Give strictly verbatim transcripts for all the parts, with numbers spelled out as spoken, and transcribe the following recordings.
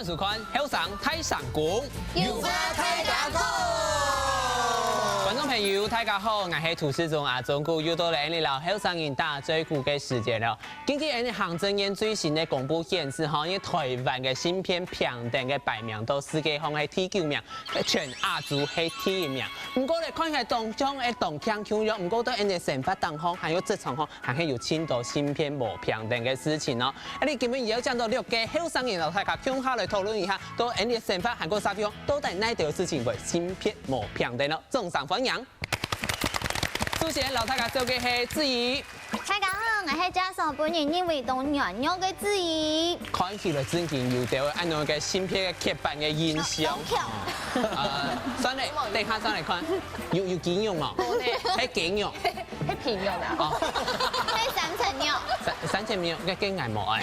收看《後生大聲公》，有話大家講。觀眾朋友，大家好，𠊎係主持人阿忠牯，又到了𠊎俚摎後生人打嘴鼓个時間了。根據𠊎俚行政院最新个公布顯示吼，因為臺灣个性別平等个排名到世界上係第九名，全亞洲係第一名。毋過咧，看起來當像會當慶慶樣，毋過在𠊎俚个生活當中，還有職場上， 還係有盡多性別無平等个事情哦。啊，𠊎俚今晡日邀請到六個後生人摎大家共下來討論一下，在𠊎俚个生活還過社會上，到底哪兜事情會性別無平等呢？掌聲歡迎！首先摎大家紹介係子怡。大家好，𠊎係介紹分人認為當軟弱个子怡。看起來正經有兜恁樣个性別个刻板个印象。當強。呃，算了，等一下再來看，有有肌肉無？無呢。係肌肉。 係皮肉啊。哦。係三層肉。三三層肉，該該𠊎無愛。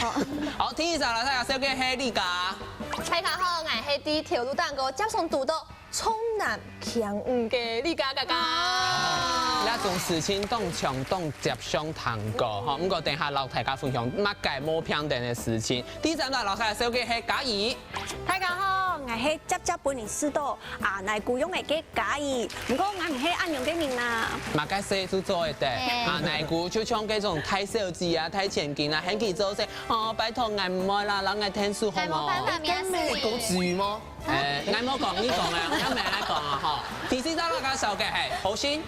好，第一張摎大家紹介係麗嘉。大家好，𠊎係在頭路頂高輒常堵著重男輕女个麗嘉嘉嘉。這種事情當常當輒常聽過吼，毋過等下摎大家分享麼个無平等个事情。第三張摎大家紹介係嘉怡。大家好，𠊎係輒輒分人試著 啊，哪姑樣仔个嘉怡，毋過𠊎毋係恁樣个人啊。麼个事就做會得，嘿。啊，哪姑就像該種大小姐啊、大千金啊，喊佢做事，哦，拜託𠊎毋愛啦，摎𠊎𢯭手好無？𠊎無辦法面試。該毋係郭子儀無？誒，𠊎無講，你講啊，𠊎毋係來講啊，吼。第四張摎大家紹介係何心。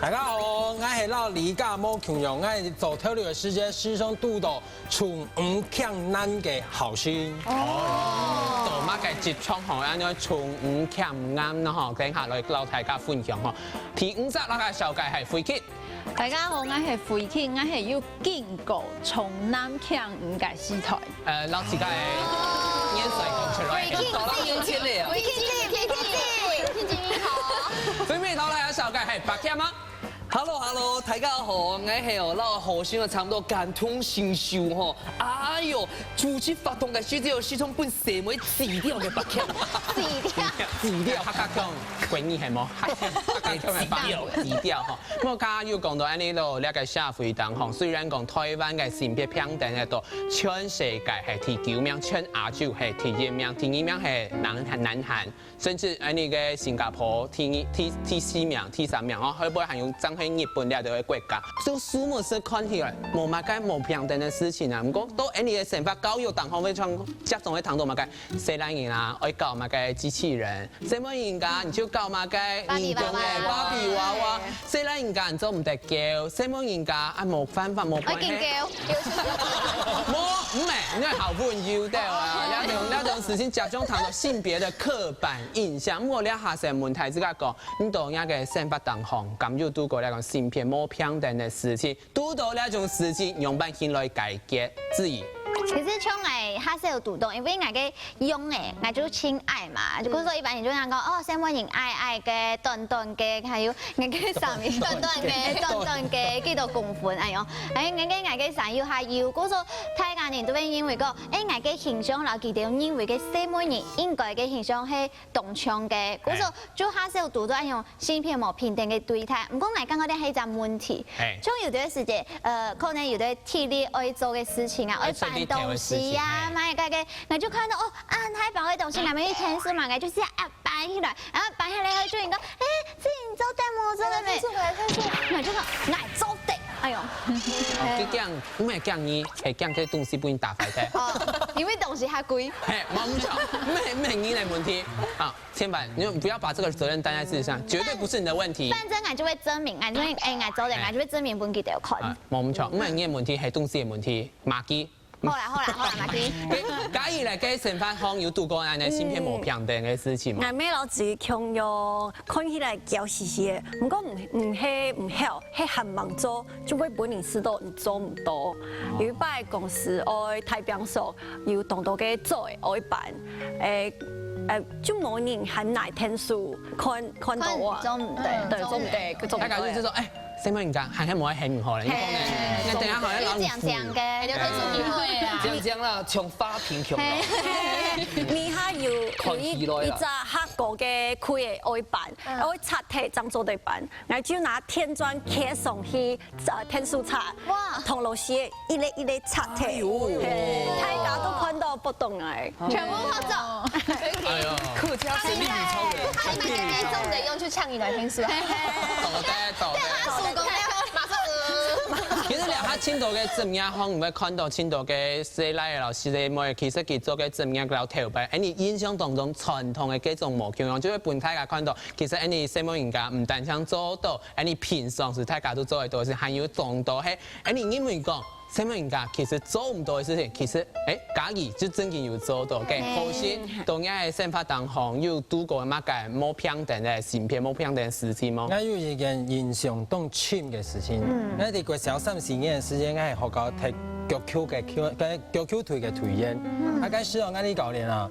大家好，𠊎係摎麗嘉無共樣，𠊎做頭路个時節，時常堵著 重女輕男个何心。哦。做麼个職場吼，恁樣重女輕男呢吼，等下來摎大家分享吼。第五隻摎大家紹介係慧琪。大家好，𠊎係慧琪，𠊎係有經過重男輕女个時代。呃，摎自家个年歲講出來。慧琪，到了年輕了呀。慧琪，慧琪，慧琪，你好。最尾摎大家紹介係白謙啊。 Hello，Hello，大家好，𠊎係哦，摎何心啊差毋多感同身受吼。哎喲，主持活動个時節哦，時常分細妹擠掉个白客。擠掉。擠掉，客家腔，國語係無？客家腔个白，擠掉吼。毋過剛剛有講著恁樣咯，這個社會當中吼，雖然講臺灣个性別平等个到全世界係第九名，全亞洲係第一名，第二名係南韓，南韓。 甚至恁樣个新加坡第二、第、第四名、第三名吼，後背還有正係日本這兜个國家。就事實上看起來，無麼个無平等个事情啊。毋過到恁樣个生活教育當中，會像家長會談到麼个細倈人啊，愛搞麼个機器人，細妹人家你就搞麼个人工个芭比娃娃。芭比娃娃。 細倈人家你做毋得噭，細妹人家啊無辦法，無關係。愛緊噭。無，毋係，因為好朋友對啊，這種、這種事情，家長談到性別个刻板印象。毋過這下先問大家講，你到這個生活當中，敢有堵過這種性別無平等个事情？堵到這種事情，仰般形來解決？子怡。其實像𠊎較少堵到，因為𠊎个 樣仔，𠊎就盡矮嘛，就故所一般人就恁樣講，哦，細妹人矮矮个、短短个，還有𠊎个衫短短个、短短个，幾多公分，哎喲，哎，𠊎个𠊎个衫又較幼，故所大家人都會認為講，哎，𠊎个形象摎佢兜認為个細妹人應該个形象係當像个，故所就較少堵到恁樣性別無平等个對待。毋過𠊎感覺這係一隻問題，嘿。像有段時節，呃，可能有个體力愛做个事情啊，愛搬東西啊，愛整理頭个事情，嘿。麼个个， 𠊎就看到哦，恁大包个東西，𠊎愛去𢯭手嘛，𠊎就試下啊搬起來，然後搬起來，𠊎就應該，哎，子怡做得無？做得無？𠊎就講，𠊎做得，哎喲。哦，佢驚，毋係驚你，係驚這東西分你打壞忒。哦，因為東西較貴。嘿，無毋著，毋係、毋係你个問題啊，千萬你不要把這個責任擔在自己身上，絕對不是你的問題。反正𠊎就會證明，𠊎就會，哎，𠊎做得，哎。𠊎就會證明分佢兜看。啊，無毋著，毋係你个問題，係東西个問題，麻吉。 好啦好啦好啦，麻吉。該，該你咧，該生活上有堵過恁樣性別無平等个事情無？嗯，𠊎乜摎子怡共樣，看起來嬌兮兮个，毋過毋，毋係毋曉，係還吂做，就會分人試著你做毋到。有一擺公司愛大病所，有當多个做个愛辦，誒，誒，就無人喊𠊎𢯭手，看，看到𠊎。看做毋得。對，做毋得，做毋得。大家就係講，哎，細妹人家還係無愛喊你好了，你講呢？嘿。那等一下好像老你講講个，人家分手機會啊。講講啦，像花瓶共樣。你還有有一看起來啦一隻客家个開个愛辦，愛拆忒正做得辦，然後就拿電鑽貼上去，呃，電樹拆，哇銅鑼絲一粒一粒拆忒，哎呦嘿大家都看到不懂哎。全部換走。哎呦，客家神力女超人，他們每個人中的用就嗆你來聽是吧？懂得懂得。他手工那個馬上呃。其實兩下青島个職業行，你會看到青島个細倈仔老師个妹，其實佢做个職業老頭擺，哎，你印象當中傳統个這種無共樣，就會分大家看到，其實哎，你細妹人家毋單淨做到，哎，你平常時大家都做得到，係還有當多係，哎，你認為講，細妹人家其實做毋到个事情，其實哎，家己就正經有做到，个好心，當然个生活當中有度過麼个無平等个性別、無平等个事情無？我有一件印象當深个事情，我在國小三四年个時間，我係學校踢腳球个球，个腳球隊个隊員。啊，該時候我个教練啊，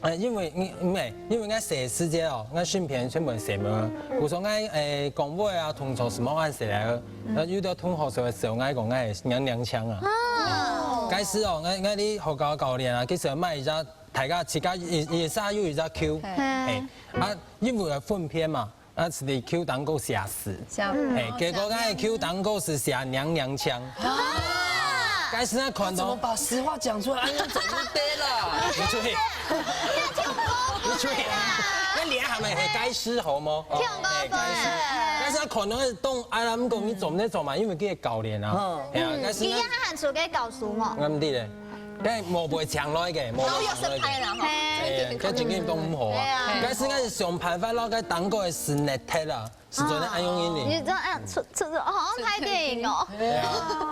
呃，因為因為因為我細時節哦，我身邊全部係細妹，故所我誒講話啊，動作係無恁細个，啊，有兜同學就會笑我講我係娘娘腔啊。該時哦，我我个學校教練啊，其實買一隻，大家自家一一儕有一隻球，嘿，啊，因為分片嘛。 啊，係球頂高寫字。像嘿，結果𠊎个球頂高係寫娘娘腔。該時啊，看到怎麼把實話講出來？哎呀，怎麼對了？你出去，你出去，那你還沒該時好嗎？跳高分。但是他可能是動，啊，他們講你怎麼在做嘛？因為這個教練啊，哎呀，但是你也還出去教書嘛？我們的嘞，該無會強來个，無會強來个。拍了哈。哎，該真正都毋好啊。但是𠊎係想辦法，讓該頂高个字捏忒啦，係真个恁樣呢。你知道哎，出出出，好像拍電影哦。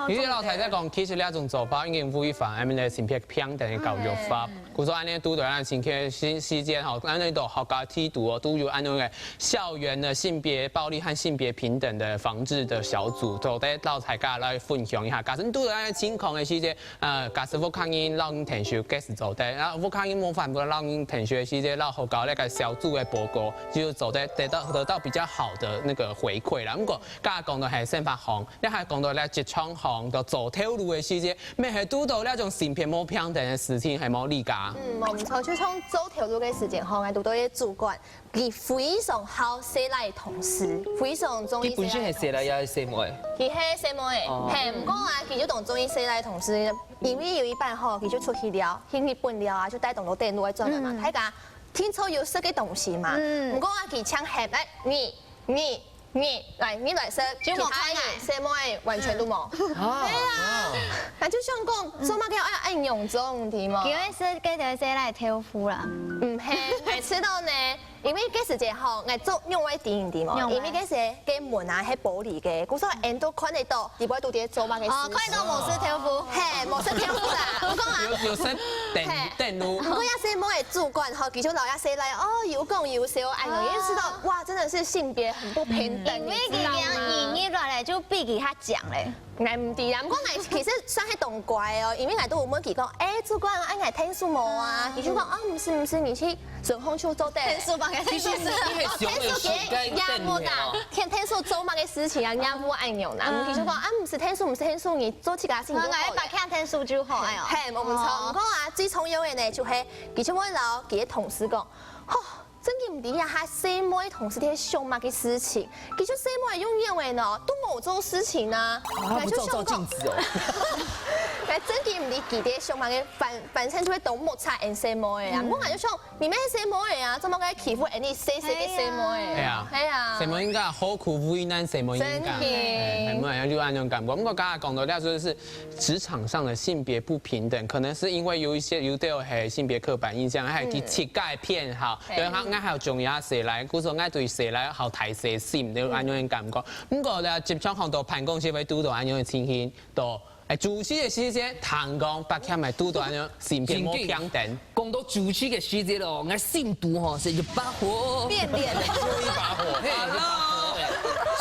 其實老太太講，其實這種做法已經違反俺們个性別平等个教育法。故所恁樣，拄到恁樣情況時時間吼，恁樣到學校制度哦，都有恁樣个校園的性別暴力和性別平等的防治的小組，都得到大家來分享一下。假使你拄到恁樣情況个時間，呃，假使屋下人摎你𢯭手，該係做得；然後屋下人無法度摎你𢯭手个時間，摎學校那個小組个報告，就做得得到得到比較好的那個回饋啦。不過，剛剛講到係生活上，你還講到咧職場上，到做頭路个時間， 乜係堵到這種性別無平等个事情，係無理解？嗯，無毋著，就像做頭路个時間吼，𠊎堵到一個主管，佢非常好細倈个同事，非常中意細倈个同事。佢本身係細倈也係細妹？佢係細妹，哦嘿，毋過啊，佢就當中意細倈个同事，因為有一擺吼，佢就出去尞，去日本尞啊，就帶當多等路愛轉來嘛，大家聽說有食个東西嘛，毋過啊，佢淨喊，哎，你你你來，你來食，就無其他人細妹完全都無。啊，那就想講，做麼个愛愛仰種，對無？佢會食該條細倈豆腐啦。毋係，每次都呢，因為該時節吼，𠊎做仰會知，對無？因為該時个門啊係玻璃个，故所𠊎都看得到，裡背到底做麼个事。哦，看到無食豆腐。嘿，無食豆腐啦，我講啊。有有食等等路毋，過這細妹个主管吼，佢就摎這細倈哦有講有笑，哎喲，因為知道哇，真的是性別很不平等，因為佢你知道嗎？你你來就比佢較強嘞。𠊎毋知啦，毋過𠊎其實算係當乖哦，因為𠊎都有問佢講，哎，主管，哎，𠊎𢯭手無啊？佢就講，啊，毋係毋係，你去順風就做得。分手吧，該其實你係想要選該等路哦。𢯭手做麼个事情啊？𢯭手恁樣啦，佢就講，啊，毋係𢯭手，毋係𢯭手，你做自家事情就好了。𠊎𠊎把看天數就好，哎喲。嘿，無毋著。毋過啊，最重要个呢，就係佢就會摎佢个同事講，吼，真經毋知啊，哈細妹同事在想麼个事情，佢就細妹用樣个呢，都無做事情啊。啊，不照照鏡子哦。哎，真經毋知佢在想麼个，反反正就會當目差俺細妹啊。毋過𠊎就想，你們細妹啊，做麼个欺負俺細細个細妹？哎呀哎呀，細妹應該何苦為難細妹應該？真的哎，細妹有恁樣感覺。不過剛才講到，就是職場上的性別不平等，可能是因為有一些有兜係性別刻板印象，還有佢自家个偏好，嗯然後𠊎還有中意細倈，故所𠊎對細倈好大細心，有恁樣个感覺。不過呢，職場上到辦公室會堵到恁樣个情形，到哎主持个時間，聽講八強會堵到恁樣性別無平等。講到主持个時節咯，𠊎心肚吼係一把火。變臉。嘿，一把火。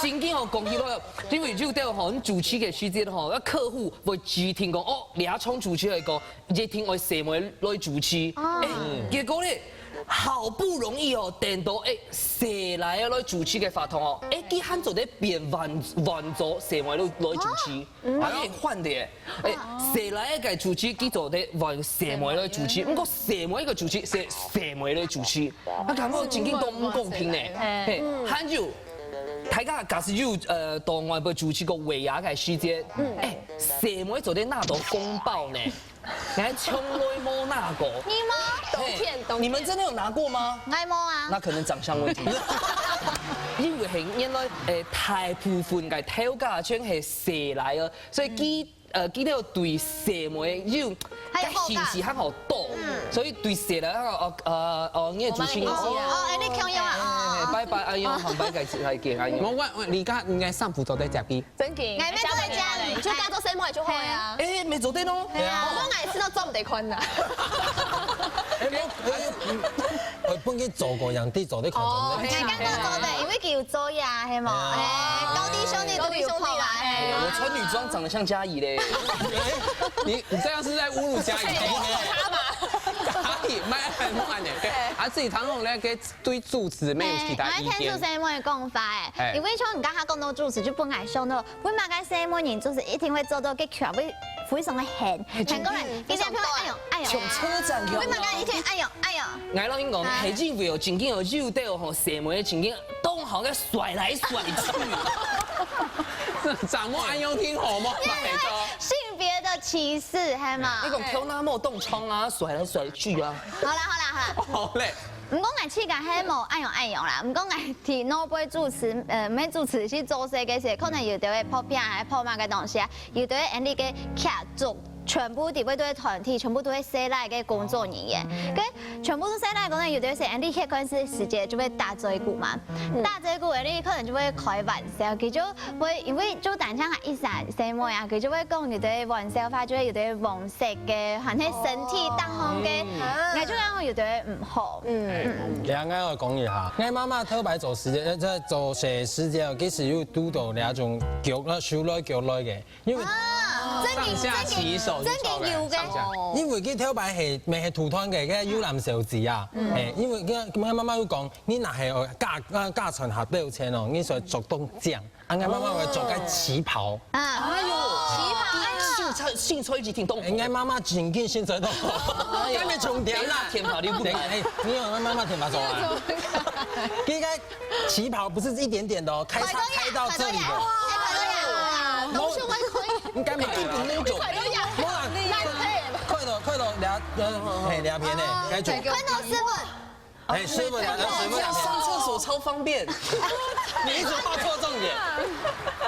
真經吼講起來，因為有兜吼，你主持个時節吼，那客戶會指定講，哦，你要從主持來講，一定愛細妹來主持。哎，結果咧，好不容易哦，等到欸細倈仔來主持个活動哦，欸佢還做得變換換做細妹來來主持，還可以換的耶。欸細倈仔个主持，佢做得換細妹來主持，毋過細妹个主持係細妹來主持，啊感覺正經都毋公平呢。嘿，還有，大家假使有呃到外背主持過尾牙个時節，欸細妹做得拿到紅包呢。 你還從來無拿過？你嗎？嘿，當騙當騙。你們真的有拿過嗎？𠊎無啊。那可能長相問題。因為係原來，欸，大部分个頭家全係細倈仔，所以佢，呃，佢兜對細妹有，還有好感。該興趣還好多，所以對細倈仔，哦，呃，哦，你也主持人，哦，哦，欸，你共樣啊，哦，哦，哦。拜拜，哎喲，好，拜拜，再見，哎喲。無，我，我，你看，應該上鋪做得接佢。 正經。𠊎乜做得接，你就當做細妹就好啊。欸，乜做得咯。係啊，毋過𠊎試著做毋得看啦。欸，無，欸，欸，本來做過樣，你做得看，哦，做得看。係，剛剛做得，因為佢有做呀，係無？欸，高低兄弟都有看啊，係啊。我穿女裝長得像嘉怡嘞。你你這樣是在侮辱嘉怡。嘉怡，蠻很慢的。啊，自己唐鳳咧，給 對主持沒有其他意見。欸，𠊎聽主持人个講法欸，因為像你剛剛講到主持，就本來想到，為麼个細妹人主持一定會做到个全部非常个很，很過來，一定會哎喲哎喲，像車站一樣。為麼个一定哎喲哎喲？𠊎摎你講，係因為有正經有有兜吼，細妹正經當好个甩來甩去。掌握安用聽好嗎？性別的歧視，係嗎？你講跳那麼動唱啊，甩來甩去啊。好啦好啦好啦。好嘞。 毋過𠊎自家係無恁樣恁樣啦，毋過𠊎在外背主持，呃，毋係主持，去做事个時，可能有兜會拍片啊，還拍麼个東西啊，有兜會恁樣个劇組，全部在外背團體，全部都係細倈个工作人員。該全部都細倈，可能有兜係恁樣歇睏時時節就會打嘴鼓嘛，打嘴鼓个你可能就會開玩笑，佢就會因為就單淨一儕細妹啊，佢就會講有兜玩笑話，就會有兜黃色个，還係身體當中个，𠊎就講有兜毋好。 嗯，這樣𠊎愛講一下，𠊎媽媽頭擺做時節，呃，在做事時節，其實有堵到那種腳，呃，手來腳來个，因為啊，正經上下其手，正經有个。上下。因為佢頭擺係，乜係土團个，該遊覽小姐啊，欸，因為佢，佢媽媽有講，你若係，呃，嫁，呃，嫁穿下標籤哦，你就愛著當靚。 啊，𠊎媽媽會著个旗袍。啊，哎喲，旗袍，哎喲。興趣，興趣一定動。欸，𠊎媽媽正經興趣動，哎喲，還沒重點啦。天跑你不敢。欸，你有媽媽天跑走啊？這個旗袍不是一點點的哦，開叉開到這裡的。哎，快點，哎，快點，快點，快點，應該沒地方那種。快點，快點，快點，快點，快點，聊，呃，嘿，聊天呢，該種。快點，師傅。 哎，師傅，哎，師傅，這樣上廁所超方便。你一直畫錯重點。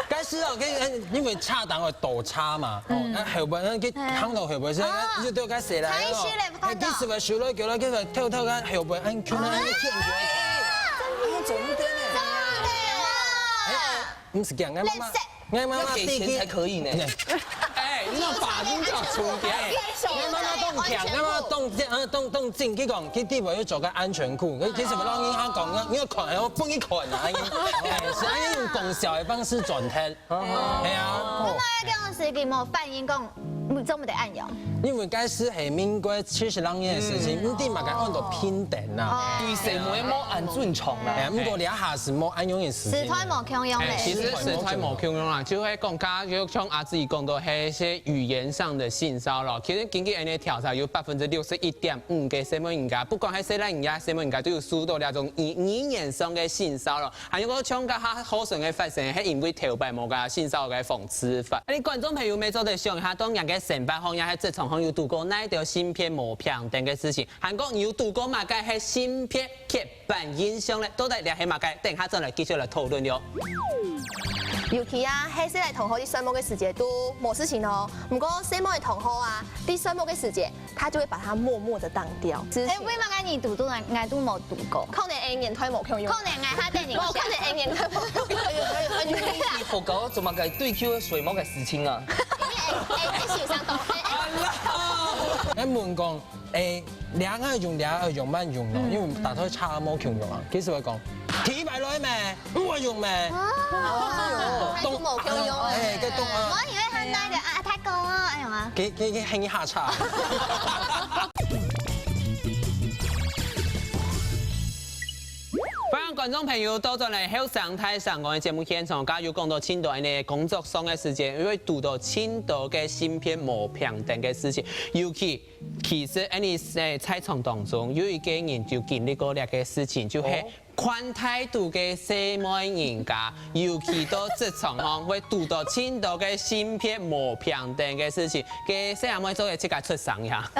該時候，因為，因為車頂會倒車嘛，哦，該後背，該去看到後背時，就對該誰來了，哎，其實我手來腳來，叫佢偷偷該後背，哎，看到那個電源，哎，怎麼的呢？哎，毋係講，𠊎媽媽，𠊎媽媽要給錢才可以呢。哎，你要把人家出錢。哎，𠊎媽媽當強，𠊎媽媽當，嗯，當，當緊，佢講，佢地方要做個安全褲，佢其實我讓人家講，你要看，我不給你看啊，哎，是愛用講笑的方式轉忒，哎呀。那麼要這樣子，佢無反應講，嗯，做麼个恁樣？因為該時係民國七十六年的事情，你知嘛，該安到平等啊。對細妹無恁尊重啦。哎，毋過這下是無恁樣的事情。時代無共樣咧。哎，其實時代無共樣啦，就係講，剛剛就像阿志講到，係一些語言上的性騷擾。其實根據𠊎等調查，有百分之六十一點五个細妹人家，不管係細倈人家、細妹人家，都有受到這種語，語言上的性騷擾。 還有个像該下好生个發生，係因為頭擺無个性騷擾个防治法。你觀眾朋友乜做得想一下，當年个生活上也係職場上有堵過哪兜性別無平等个事情？還過你有堵過麼个係性別刻板印象呢？到底這係麼个？等下轉來繼續來討論了。尤其啊，係細倈同學在睡目个時節都無事情哦。毋過細妹个同學啊，在睡目个時節， 他就會把它默默的當掉。哎，為麼个你堵過，𠊎都無堵過？可能𠊎年代無共樣。可能𠊎下等人無，可能𠊎年代無共樣。哎喲，哎喲，哎喲，你你學校做麼个對佢个睡目个事情啊？哎，哎，哎，先生懂，哎，哎。𠊎問講，哎，這愛用，這愛用，慢用咯，因為大家差無共樣啊。其實𠊎講，第一擺來咩？ 毋會用咩？哦，都無共樣欸。哎，該懂啊。我以為他帶的啊，太高啊，哎呀媽。給，給，給，喊一下差。觀眾朋友，倒轉來後生大聲公个節目現場，頭先有講到盡多恁呢工作上个事情，因為堵到盡多个性別無平等个事情，尤其其實恁呢在職場當中，有一個人就經歷過這個事情，就係寬大肚个細妹人家，尤其到職場吼，會堵到盡多个性別無平等个事情。該細阿妹做个自家出聲呀。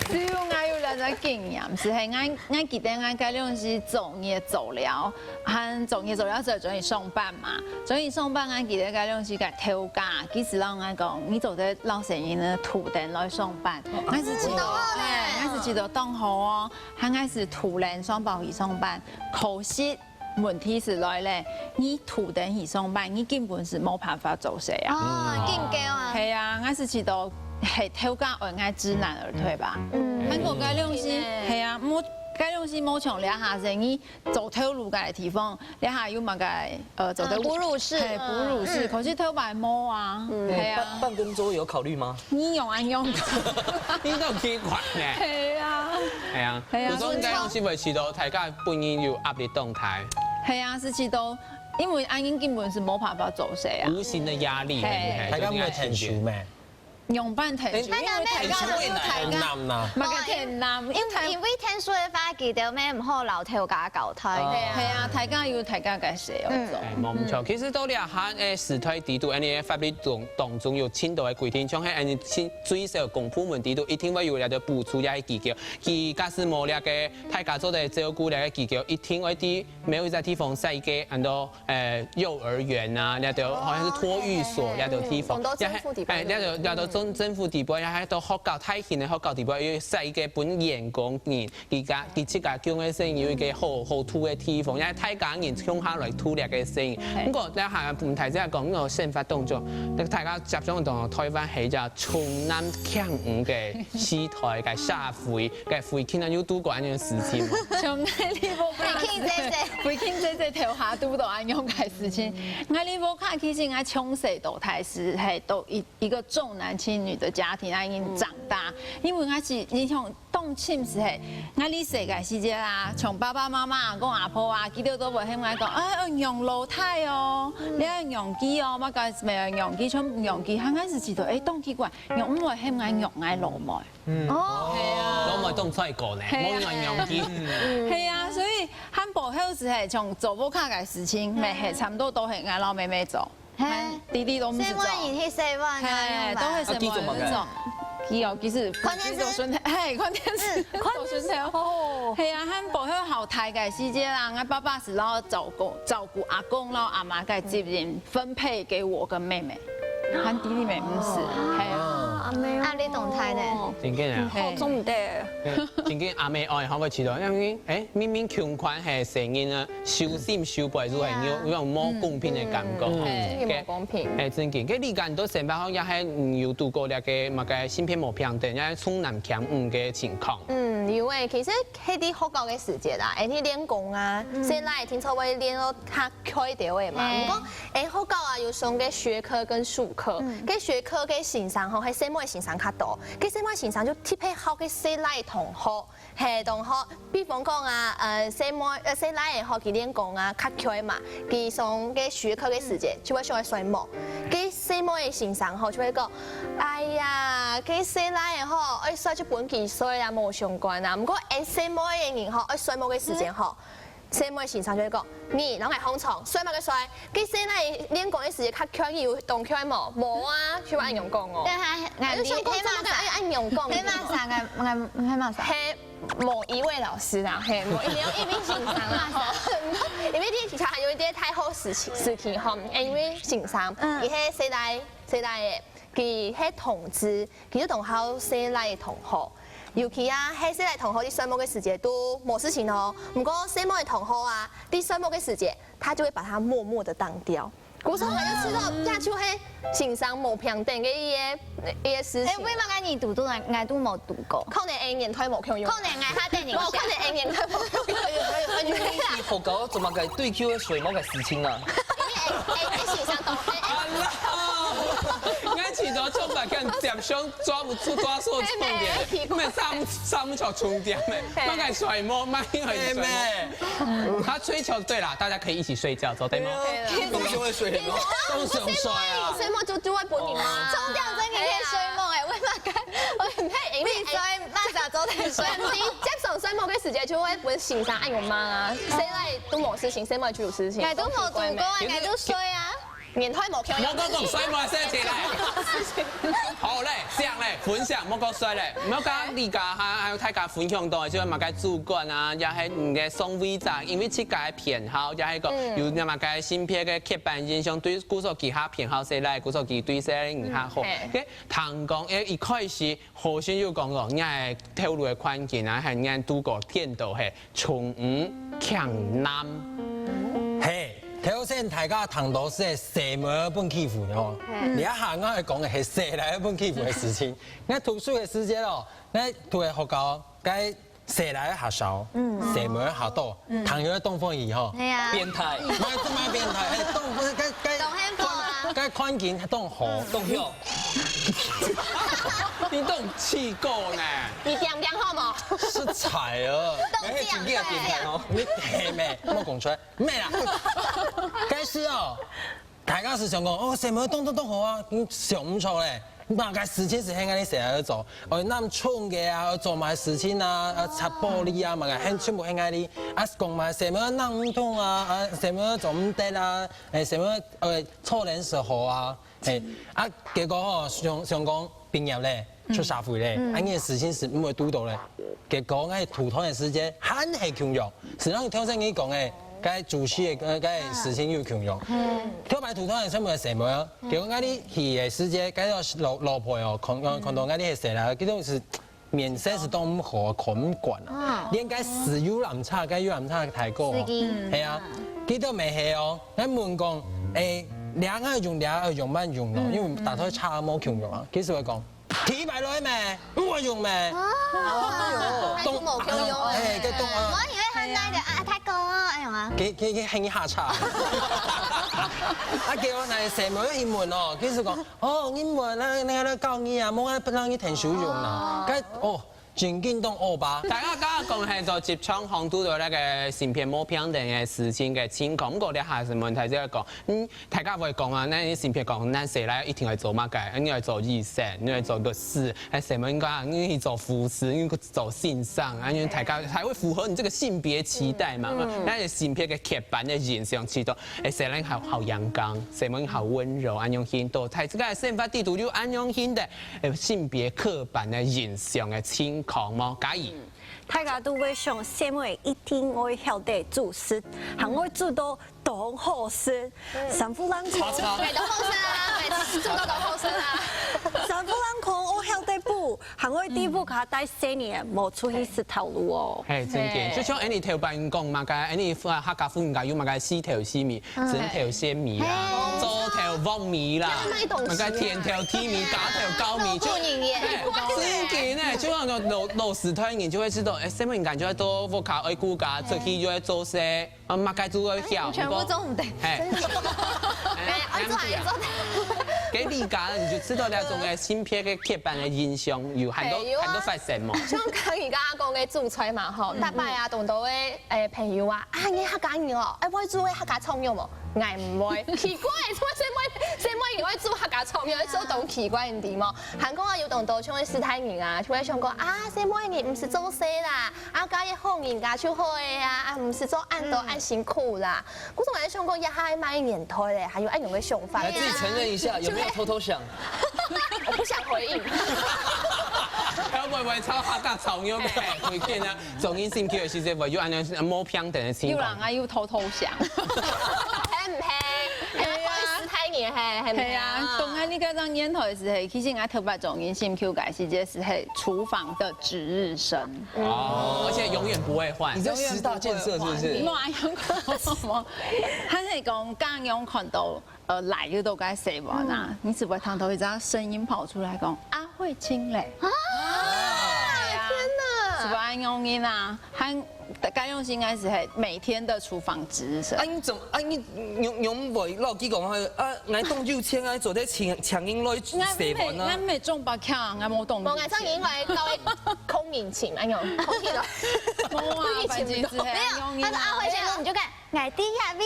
只有𠊎有這種經驗，就係𠊎𠊎記得𠊎該量時做業做了，還做業做了之後轉去上班嘛。轉去上班，𠊎記得該量時个頭家，其實摎𠊎講，你做得摎細人仔渡等來上班。𠊎係覺得，欸，𠊎係覺得當好哦，還𠊎係渡等雙胞去上班，可惜 問題係來咧，你渡等去上班，你根本係無辦法做事啊。哦，緊教啊。係啊，𠊎係知道係頭家愛𠊎知難而退吧。嗯，還過該量時，係啊，無該量時無像這下生意做頭路个地方，這下有麼个呃做頭路哺乳室，係哺乳室，可是頭擺無啊，係啊。辦辦公桌有考慮嗎？你用啊用，你都奇怪呢。係啊。係啊，係啊有時候應該用是會知道大家本人有壓力狀態。係啊，係知道，因為恁樣根本係無辦法做事啊。無形的壓力，係大家有冇聽書咩？用半天，因為大家都有大家，難啊。麼个天南，因為因為聽書个話，記得咩毋好摎頭家交代。係啊，大家有大家个事要做。哎，無毋著。其實到這下个時代裡肚，恁呢法律當當中有盡多个規定，像係恁呢最少公部門裡肚一定會有這个補助這个機構，佢假使無這个大家做得照顧這个機構，一定會在某一隻地方設一个安到呃幼兒園啊，這兜好像係托育所這兜地方，講到政府底背哎，這兜這兜政政府底背，也還到學校大型个學校底背，有設一个分員工人 佢家佢自家降个細人有一个好好渡个地方，因為大家人共下來渡這个細人。毋過這下毋單淨講，𠊎生活當中，大家接觸到台灣係一隻重男輕女个時代个社會，个會，今日有堵過恁樣个事情無？像𠊎俚屋下，慧卿姐姐慧卿姐姐頭下堵到恁樣个事情。𠊎俚屋下其實𠊎從細到大係係到一一個重男輕女的家庭，𠊎已經長大，因為𠊎係印象 當深係，𠊎俚細个時節啊，像爸爸媽媽、阿公阿婆啊，佢兜都會喊𠊎講，哎，愛讓老弟哦，你愛讓佢哦，麼个乜愛讓佢，全部讓佢，還開始知道，哎，當奇怪，仰毋會喊𠊎讓𠊎老妹。哦，係啊。老妹當衰過呢，係啊無人讓佢。係啊，所以還保後係係從做屋下个事情，乜係差不多都係𠊎摎妹妹做。 嘿，弟弟都毋使做。細妹人去洗碗啊，嘿，用吧都係細妹人做。佢哦，其實看電視做孫，嘿，看電視，嗯看電視做孫頭。哦，係啊，還保後好大个時節啦，𠊎爸爸係摎照顧照顧阿公摎阿媽个責任分配給我跟妹妹，還弟弟妹毋使，係啊。阿妹壓力當大呢。真个啊。好做毋得。真个阿妹哀好个試著，因為誒，明明共款係細人啊，手心手背就係有有種無公平个感覺吼。嗯真个無公平。誒，真个，該你感覺到生活上也係嗯有堵過這个麼个性別無平等，也係重男輕女个情況。嗯，有誒，其實係在學校个時節啦，誒，去練功啊，細倈定著會練到較𤸁兜仔嘛。嘿毋過，誒，學校啊有上个學科跟術科，該學科个先生吼，係細妹个先生較多，該細妹个先生就特別好該細倈同學。 嘿，同學，比方講啊，呃，細妹，呃，細倈仔吼，佢練功啊，較𤸁嘛，佢上个學科个時節，就會想愛睡目。該細妹个先生吼，就會講，哎呀，該細倈仔吼，愛睡就分佢睡啦，無相關啊。毋過，𠊎細妹个人吼，愛睡目个時節吼，細妹个先生就會講，你摎𠊎䟘床，睡麼个睡？該細倈仔練功个時節較𤸁，你有當𤸁無？無啊，就會恁樣講哦。但係哎，就想講做麼个愛恁樣講？黑馬上个，黑馬上。嘿，某一位老師啦，嘿，某一位一名先生啦，吼。因為你其實還有一些太后時期時期吼，哎，因為先生，嗯佢係細倈細倈个，佢係同志，佢就當好細倈个同學。尤其啊，係細倈同學在睡目个時節都無事情哦。毋過細妹个同學啊，在睡目个時節，他就會把他默默的當掉。 故所𠊎就知道，這就係先生無平等个一个一个事情。哎，為麼个你堵堵，𠊎都無堵過？可能𠊎年代無共樣。可能𠊎較得人無，可能𠊎年代無共樣。還有還有你學校做麼个追求个睡目个事情啊？因為𠊎𠊎先生當，俺試著做法看點上抓不住，抓錯重點，妹妹，屁股。妹上上不着重点妹，嘿。那个睡目，那个睡目。妹妹。他追求，对啦，大家可以一起睡觉，做得吗？对啊，对啦。都是会睡的吗？都是有睡啊。睡目就就会分你吗？冲掉真的可以睡目哎，为什么？我很配，因为你睡，那咋做得睡？你接受睡目的时间就会分先生哎呦妈啊，现在都没事情，现在就有事情，哎，都没主攻啊，哎，都睡啊。 年代無共樣。莫講講睡目，睡起來。好嘞，這樣嘞，分享莫講睡嘞，莫講你家哈，還有大家分享到，就係麼个主管啊，也係你个上位者，因為自家个偏好，也係講嗯。有麼个性別个刻板印象，對，故所佢較偏好細倈，故所佢對細倈人較好。嗯，嘿。OK，聽講，誒，一開始 好像有講過，你个頭路个環境啊，還有你度過顛倒係重女輕男。嘿，頭先大家談到係細妹分欺負哦，嗯。這下𠊎講个係細倈分欺負个事情。𠊎讀書个時節哦，𠊎讀个學校，該細倈較少，嗯。細妹較多，嗯。談有个東方語吼，對啊。變態。麼个麼个變態，嘿，東，該，該，當幸福啊。該環境當好。嗯。當好。 你當氣過呢？你恬恬好無？是菜哦。當恬恬。哎，真正變態哦。你係咩？莫講出來。咩啦。該時哦，大家係想講，哦，細妹當當當好啊，嗯，想毋著咧。麼个事情係喊𠊎細倈去做，哦，㧯銃个啊，做麼个事情啊，啊，擦玻璃啊，麼个，喊全部喊𠊎。啊，講麼个細妹弄毋通啊，啊，細妹做毋得啊，哎，細妹，呃，坐等時候啊， 嘿，啊，結果吼，想，想講畢業咧，出社會咧，嗯。啊，你个事情係毋會堵到咧。結果𠊎讀堂个時節，還係共樣，係像頭先你講个，該主席个，呃，該事情又共樣。嗯。頭擺讀堂个全部係細妹啊，結果𠊎去个時節，該个老，老婆哦，看，看到𠊎係細倈，佢都係 面色係當毋好，看毋慣啊。啊。連該食遊覽車，該遊覽車大哥哦。司機。係啊，佢都毋係哦。𠊎問講，誒，這愛用，這愛用，慢用咯，嗯。因為大台車無共用啊。佢就會講，第一擺來咩？毋會用咩？啊。哎喲，還係無共用。哎，該懂啊。我以為他那個啊，大哥哦，哎喲啊。佢，佢，佢喊你下車。啊，結果𠊎細妹去問哦，佢就講， 哦，你問，那，那個教你啊，莫讓你聽收用啦。哦。該，哦，真緊當惡吧？大家剛剛講係做職場上堵到那個性別無平等个事情个情況，不過這下係問題就係講，嗯，大家會講啊，那性別講，那細倈一定愛做麼个？你愛做醫生，你愛做律師，還係細妹講，你去做護士，你去做先生，啊，因為大家才會符合你這個性別期待嘛。嗯。那性別个刻板个印象，知道，哎，細倈好，好陽剛，細妹好溫柔，恁樣去到，在這個生活地圖就恁樣去的，哎，性別刻板个印象个情況無？嘉怡。大家都會想，細妹一定會曉得煮食，還會煮到當好食。嗯。三夫兩公。叉叉。哎，當好食啊，哎，煮到當好食啊。三夫兩公，會曉得煮，還會在屋下帶細人，無出去食頭路哦。嘿，真个，嘿。就像Annie頭擺講嘛，該Annie客家婦人家有麼个四頭四尾，嗯。枕頭、眩尾啦，嘿。灶頭、鑊尾啦，這樣那一種，麼个田頭、地尾、家頭、溝尾，就，嘿，真个呢，就像老，老時代人就會知道，哎，細妹人家就會到屋下愛顧家，出去又愛做事， 啊，麼个都會曉，全部做毋得。嘿。哎，哎，恁樣啊。哎，恁樣。該你家你就知道這種个性別个刻板个印象有很多，嘿，有啊。很多發生嘛。像剛剛你剛剛講个煮菜嘛，吼，嗯。大擺啊，當多个，哎，朋友啊，啊，你客家人哦，哎，會煮个客家菜肉無？𠊎毋會。奇怪，做麼个細妹，細妹你會煮客家菜肉，會做當奇怪个地方。還講啊，有當多像个世代人啊，就會想講，啊，細妹你毋使做事啦， 啊，嫁一好人家就好个啊，啊，毋使做恁多恁辛苦啦。故所𠊎想講，這下麼个年代咧，還有恁樣个想法。來，自己承認一下，有沒有偷偷想？我不想回應。要不然我們超哈大吵，你又被回應啊，重音性 Q 的時節，我又恁樣無平等的情況。有人啊，又偷偷想。係毋係？哎呀，時代人係，係毋係啊？係啊，當然你該種年代是係，其實𠊎頭擺重音性 Q 个時節是係廚房的值日生。 哦，而且永遠不會換。你這十大建設是不是？無啊，有講什麼？佢係講，剛剛看到，呃，來又到該洗碗啊，嗯。你只會聽到一隻聲音跑出來講，阿慧清咧。啊，對啊。天哪！係吧？恁樣人啊，還該樣應該係每天的廚房值日生。啊，你怎麼啊？你仰仰會老記講啊？啊，𠊎當有錢啊，做得請請人來洗碗啊。𠊎毋係中八強，𠊎無當有錢。無，𠊎上年來搞个空引擎，哎呦，空氣了。無啊，反正係恁樣人啊。沒有，他說啊，會先，你就看。 𠊎知呀，你。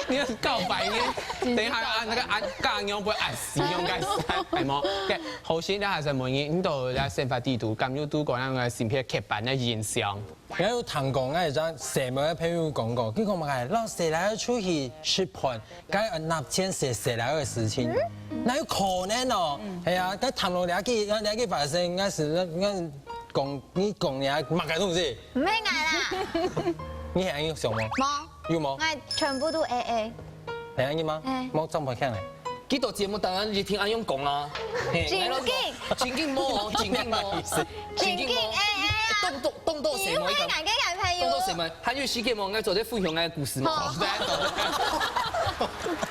你很告白呢。等一下啊，那個啊，嫁娘不會啊，死娘該死，係無？OK，好，先等下先問你，你到這生活底肚，敢有堵過恁樣个性別刻板个印象？𠊎有聽過，𠊎一隻細妹个朋友講過，佢講麼个，摎細倈仔出去食飯，該愛納錢係細倈仔个事情，哪有可能哦？係啊，該談論了解，了解發生，該是，該是講，你講你麼个東西？ 毋係𠊎啦。你係恁樣想無？無。有無？𠊎全部都A A。係恁樣嗎？係。無，正毋係恁樣。幾多節目當然一定恁樣講啊。嘿，正經。正經無哦，正經無。正經A A啊。動作動作誰無？你又係哪個男朋友？動作誰無？還有時間無？𠊎做得分享𠊎个故事無？好。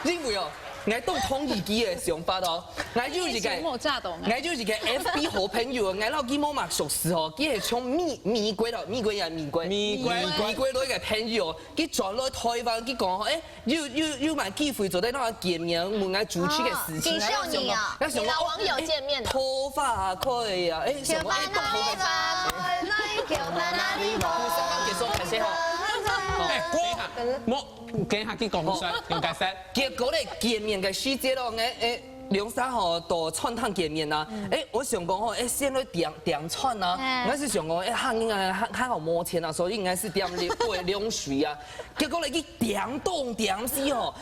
因為哦， 𠊎當同意佢个想法哦。𠊎有一個，𠊎有一個F B好朋友，𠊎摎佢無麼熟事哦，佢係從美美國咯，美國呀，美國，美國，美國來个朋友，佢轉來台灣，佢講，誒，有有有麼个機會做得摎𠊎見面，問𠊎主持个事情，哦，介紹你哦，𠊎想講，你摎網友見面哦。誒，頭髮啊，可以啊，誒，想講，誒，動頭髮。結束，感謝哈。哎，等一下，莫 等一下去講出來，用解釋。結果咧，見面个時節咯，𠊎誒兩儕吼到餐廳見面啊。誒，𠊎想講吼，誒先來點點餐啊。𠊎係想講，誒客人啊，還還好無錢啊，所以應該係點兩杯涼水啊。結果咧，佢點東點西吼，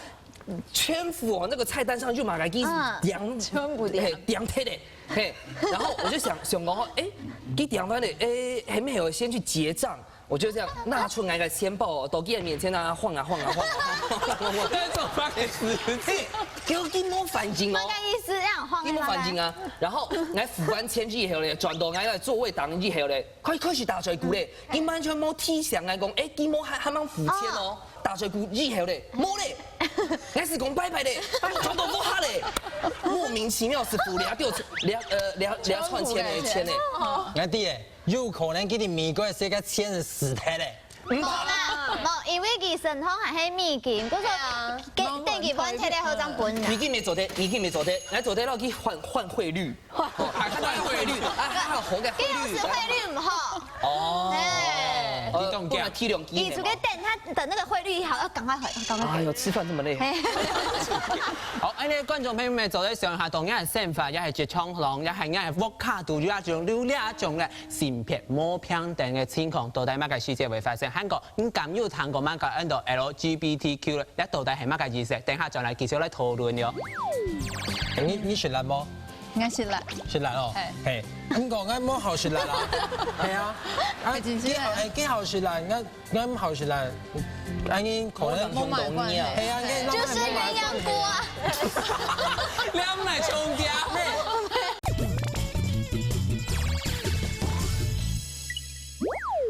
全部哦那個菜單上就嘛來佢點，全部點，嘿，點忒咧，嘿。然後我就想想講吼，誒，佢點完咧，誒，還沒有先去結帳。 我就這樣拿出𠊎个錢包哦，到佢个面前啊，晃啊晃啊晃啊晃啊晃啊。該種方式，嘿，結果佢無反應哦。麼个意思？恁樣晃，佢無反應啊。然後𠊎付完錢以後咧，轉到𠊎个座位等以後咧，開開始打嘴鼓咧，佢完全無提醒𠊎講，誒，佢無還還吂付錢哦。打嘴鼓以後咧，無咧，𠊎係講拜拜咧，全部無下咧，莫名其妙係付兩條兩呃兩兩串錢个錢咧。𠊎知咧。 有可能佢在美國个時間錢係使忒咧。無啦，無，因為佢身上還係美金，故所等佢換忒了後正分人。美金無做得，美金無做得，來做得摎佢換換匯率，換匯率，啊，還好个匯率。佢老師匯率毋好。哦，嘿，你懂講，體諒佢。你出去等他等那個匯率好，要趕快回，趕快回。哎呦，吃飯這麼累。嘿。好，恁樣觀眾朋友們做得想一下，當然生活也係職場上，也係人个屋下肚有這種有這種个 性別無平等个情況到底麼个時節會發生？還過，你敢有聽過麼个安到L G B T Q咧？這到底係麼个意思？等下轉來繼續來討論喲。你你食辣無？𠊎食辣。食辣哦。嘿。嘿，毋過𠊎無好食辣啦。係啊，啊，幾好，誒，幾好食辣，𠊎 恁好食啦，恁樣可能無買慣。係啊，恁樣就是鴛鴦鍋啊。兩買衝掉。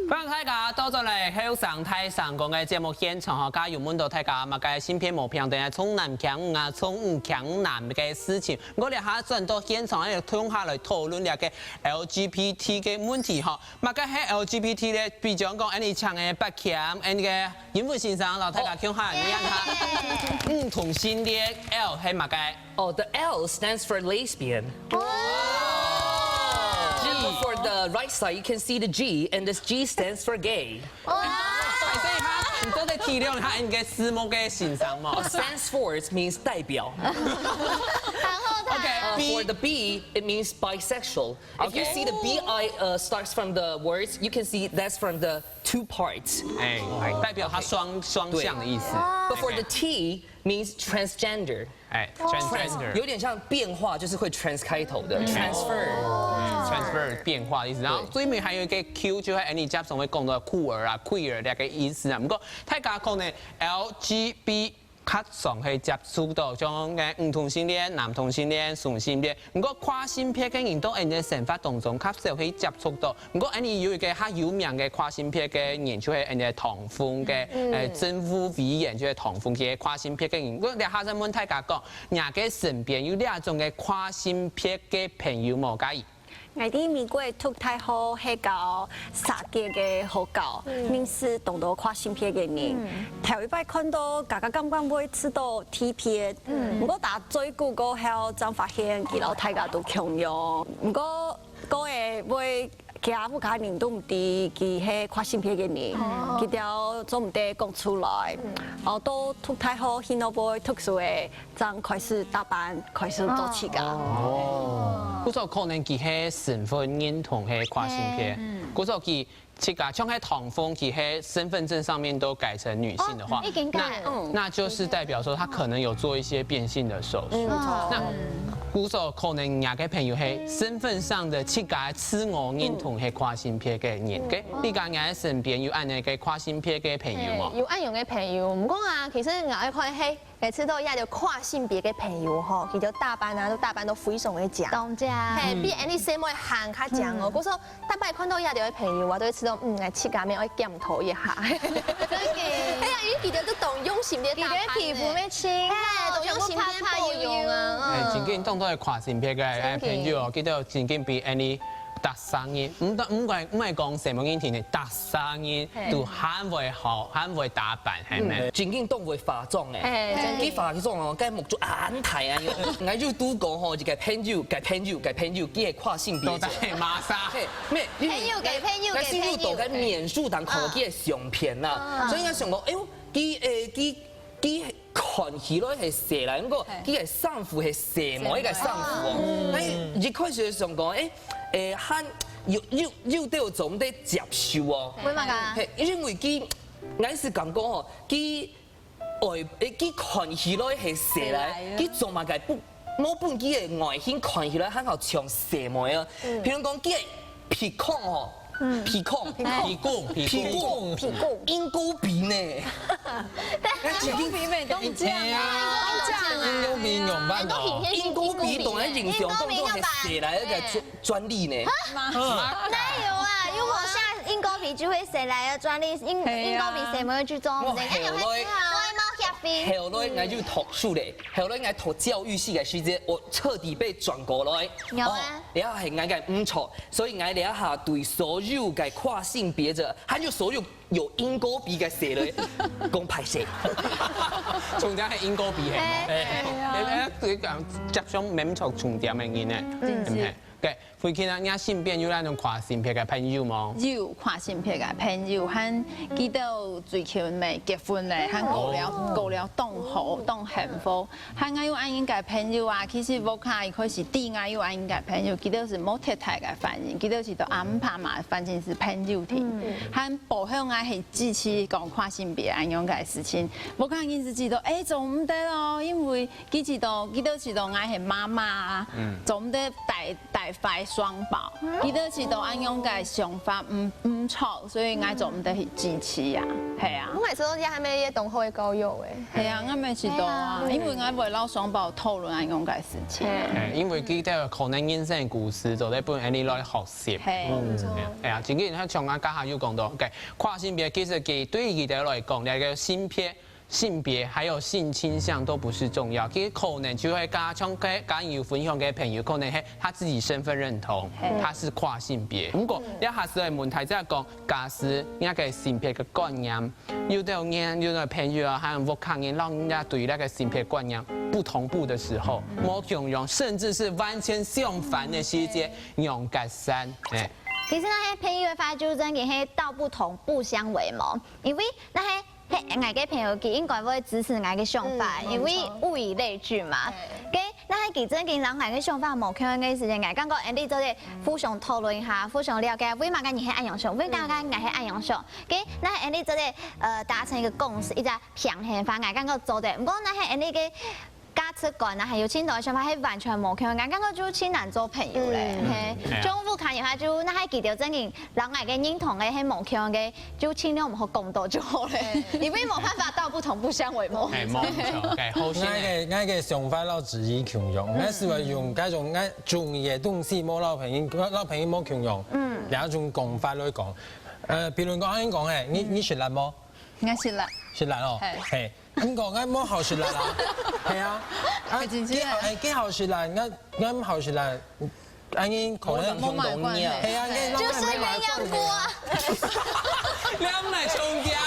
歡迎大家倒轉來後生大聲公个節目現場吼，今有問到大家麼个性別無平等个重男輕女啊，重女輕男个事情。𠊎這下轉到現場，來共下來討論這个LGBT个問題吼。 麼个係LGBT咧？比將講，恁樣請个八強，恁个英文先生，摎大家共下念下。女同性戀，L係麼个？哦，the L stands for lesbian. And for the right side, you can see the G, and this G stands for gay. 哇！你做得體諒下恁个字幕个先生無？Stands for means 代表。然後他 OK，B。 For the B, it means bisexual. If you see the B I uh, starts from the words, you can see that's from the two parts. 哎，代表他雙雙向的意思。But for the T means transgender. 哎，transgender。有點像變化，就是會 trans 開頭的 transfer。transfer 變化的意思。然後最尾還有一個 Q，就係你接上會講到酷兒啊、queer 那個意思啊。不過大家可能LGBT 較常會接觸到，像个女同性戀、男同性戀、雙性戀。毋過跨性別个人到𠊎等个生活當中較少會接觸到。毋過𠊎等有一個較有名个跨性別个人，就係𠊎等个唐鳳个，呃，政務委員，就係唐鳳个跨性別个人。毋過這下想問大家講，若个身邊有這種个跨性別个朋友無？介意？ 𠊎在美國讀大學係教設計个學校，認識當多跨性別个人。頭一擺看到，家家感覺會試到特別，毋過打嘴鼓過後，正發現佢摎大家都共樣。毋過，過後會其他屋下人都毋知佢係跨性別个人，佢兜做毋得講出來。然後到讀大學，去到尾讀書个，正開始打扮，開始做自家。哦，故所可能佢係身份認同係跨性別，故所佢自家像係唐鳳，佢係身份證上面都改成女性的話，哦已經改了那那就是代表說他可能有做一些變性的手術。那故所可能你个朋友係身份上的自家自我認同係跨性別个人，該你个身邊有恁樣个跨性別个朋友無？有恁樣个朋友，毋過啊，其實𠊎愛看係 每次都有一个跨性別个朋友吼，佢就打扮啊，都打扮到非常个假。當假。嘿，比恁樣細妹還較假哦。故所，逐擺看到一个朋友，𠊎都會試到，嗯，𠊎自家愛檢討一下。真的。哎呀，因為佢兜都當用心个打扮呢。佢个皮膚乜清，嘿，當用心个保養啊。哎，真緊當多个跨性別个哎朋友哦，佢兜真緊比恁樣大生日，毋但毋係毋係講什麼人天天大生日都還會好，還會打扮，係咪？正經當會化妝誒。嘿，佢化妝哦，該目珠恁大啊！𠊎有拄過吼，一個朋友，個朋友，個朋友，佢係跨性別者。到底係麼儕？嘿，咩？朋友个朋友个𠊎先有到該面書頂看到佢个相片啦，所以𠊎想講，哎喲，佢誒佢佢看起來係細倈，毋過佢个衫褲係細妹个衫褲哦。那一開始想講，哎，誒，還有有有兜做毋得接受哦。為麼个？嘿，因為佢，𠊎係感覺吼，佢 外，誒，佢看起來係細倈，佢做麼个不，無分佢个外形看起來還好像細妹啊？譬如講，佢个鼻孔吼，鼻孔，鼻公，鼻鼻公，公，鷹哥鼻呢？但是比美東講啊，鷹哥鼻仰般哦？鷹哥鼻當然印象當中係細倈个專專利呢。哪有啊？又無寫鷹哥鼻就會誰來的專利，鷹鷹哥鼻誰沒有去做？我後來外貌協會。後來𠊎就讀書咧，後來𠊎讀教育系个時節，我徹底被轉過來。有啊哦，然後係𠊎个毋著，所以𠊎這下對所有个跨性別者，還有所有有鷹哥鼻个細倈，講歹勢。重點係鷹哥鼻係無？哎，哎，哎，佢講接上民族重點个人呢，係毋係？對，所以其實人家身邊有那種跨性別个朋友無？有跨性別个朋友，還佢兜最近未結婚咧，還過了過了當好當幸福。還𠊎有恁樣个朋友啊，其實屋下一開始知𠊎有恁樣个朋友，佢兜係無太大个反應，佢兜係到阿姆阿媽反應係朋友聽，還包括𠊎係支持講跨性別恁樣个事情。屋下人係知道，哎，做毋得咯，因為佢知道，佢兜知道𠊎係媽媽啊，做毋得帶帶壞雙胞，佢兜知道恁樣个想法毋毋著，所以𠊎做毋得去支持啊，係啊。我每次都係還沒也當好个教育誒。係啊，𠊎乜知道啊，因為𠊎會摎雙胞討論恁樣个事情。哎，因為佢兜可能人生故事做得分𠊎俚來學習。係。哎呀，正經，像𠊎頭下有講到，OK，跨性別其實佢對佢兜來講，那個性別、性別還有性傾向都不是重要，其實可能就會加像該剛有分享个朋友，可能係他自己身份認同，他是跨性別。不過，這下係問題就係講，假使那個性別个觀念，有兜人、有兜朋友啊，還有屋下人，讓人家對那個性別觀念不同步的時候，無共樣，甚至是完全相反的時節，仰結煞，哎。其實該兜朋友个話，就正經係道不同不相為謀，因為該兜係𠊎个朋友，佢應該會支持𠊎个想法，因為物以類聚嘛。該該兜佢正經摎𠊎个想法無共樣个時間，𠊎感覺𠊎俚做得互相討論一下，互相了解，為麼个你係恁樣想，為麼个𠊎係恁樣想。該該兜𠊎俚做得呃達成一個共識，一個平衡方案，感覺做得。毋過該兜𠊎俚个 價值觀啊，還有盡多个想法係完全無共樣，感覺就盡難做朋友咧。嘿，像屋下人个話，就該兜佢兜正經摎𠊎个認同个係無共樣个，就盡量毋好講到就好咧，因為無辦法道不同不相為謀。哎，無錯，OK，好心哎。𠊎个𠊎个想法摎子怡共樣，𠊎係會用該種𠊎中意个東西，無摎朋友摎朋友無共樣，嗯，兩種講法來講。呃，比如講，恁樣講，嘿，你你食辣無？𠊎食辣。食辣哦，嘿。 毋過𠊎無好食辣啊，係啊，啊，佢好，哎，佢好食辣，𠊎𠊎毋好食辣，恁樣可能無買過係啊，你就是鴛鴦鍋啊。你毋係重點。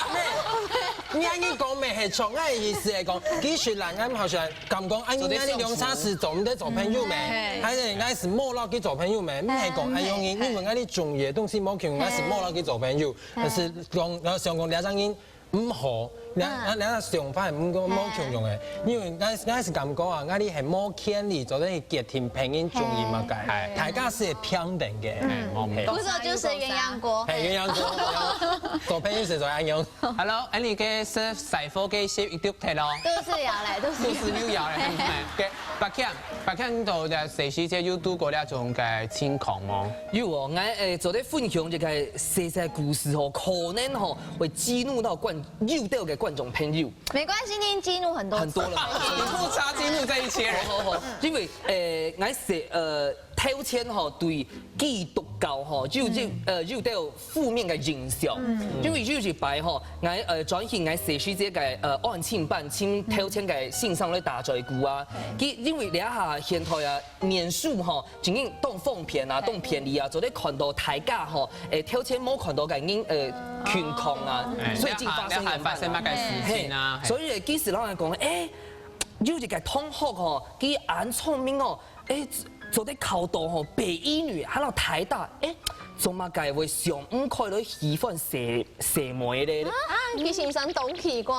你恁樣講，乜係像𠊎个意思係講，其實啦，𠊎好像感覺，哎，你兩儕係做毋得做朋友咩？還係𠊎係無落去做朋友咩？毋係講，哎，容易，因為𠊎个中意个東西無共，𠊎係無落去做朋友。但是講，然後想講，兩儕人毋好，兩兩兩想法毋無共樣个，因為𠊎𠊎係感覺啊，𠊎你係無權利做得去決定別人中意麼个，大家係平等个。嗯，係不錯，就是鴛鴦鍋。係，鴛鴦鍋，做朋友係做恁樣。 Hello，恁樣个係師傅个食一滴忒咯。都是要來，都是故事又要來，OK，白強，白強，你到這細時節有拄過這種个情況無？有哦，𠊎誒做得分享一個細細故事吼，可能吼會激怒到觀有兜个觀眾朋友。沒關係，你已經激怒很多次很多了。你不差激怒這一些人。好好好，因為誒，𠊎細呃頭前吼對基督教吼有有呃有兜負面个印象，因為有一擺吼，𠊎呃轉去𠊎細時節个呃安親班，請頭前个先生來打嘴鼓啊。佢因為這下現代啊，面書吼，真經當方便啊，當便利啊，做得看到大家吼，誒頭前無看到个人呃情況啊，所以就發生還發生麼个事情啊？所以其實老實講，誒。 有一個同學吼，佢恁聰明哦，誒，做得考到吼北一女，還有台大，誒，做麼个會想毋開來喜歡細細妹咧？啊，佢先生當奇怪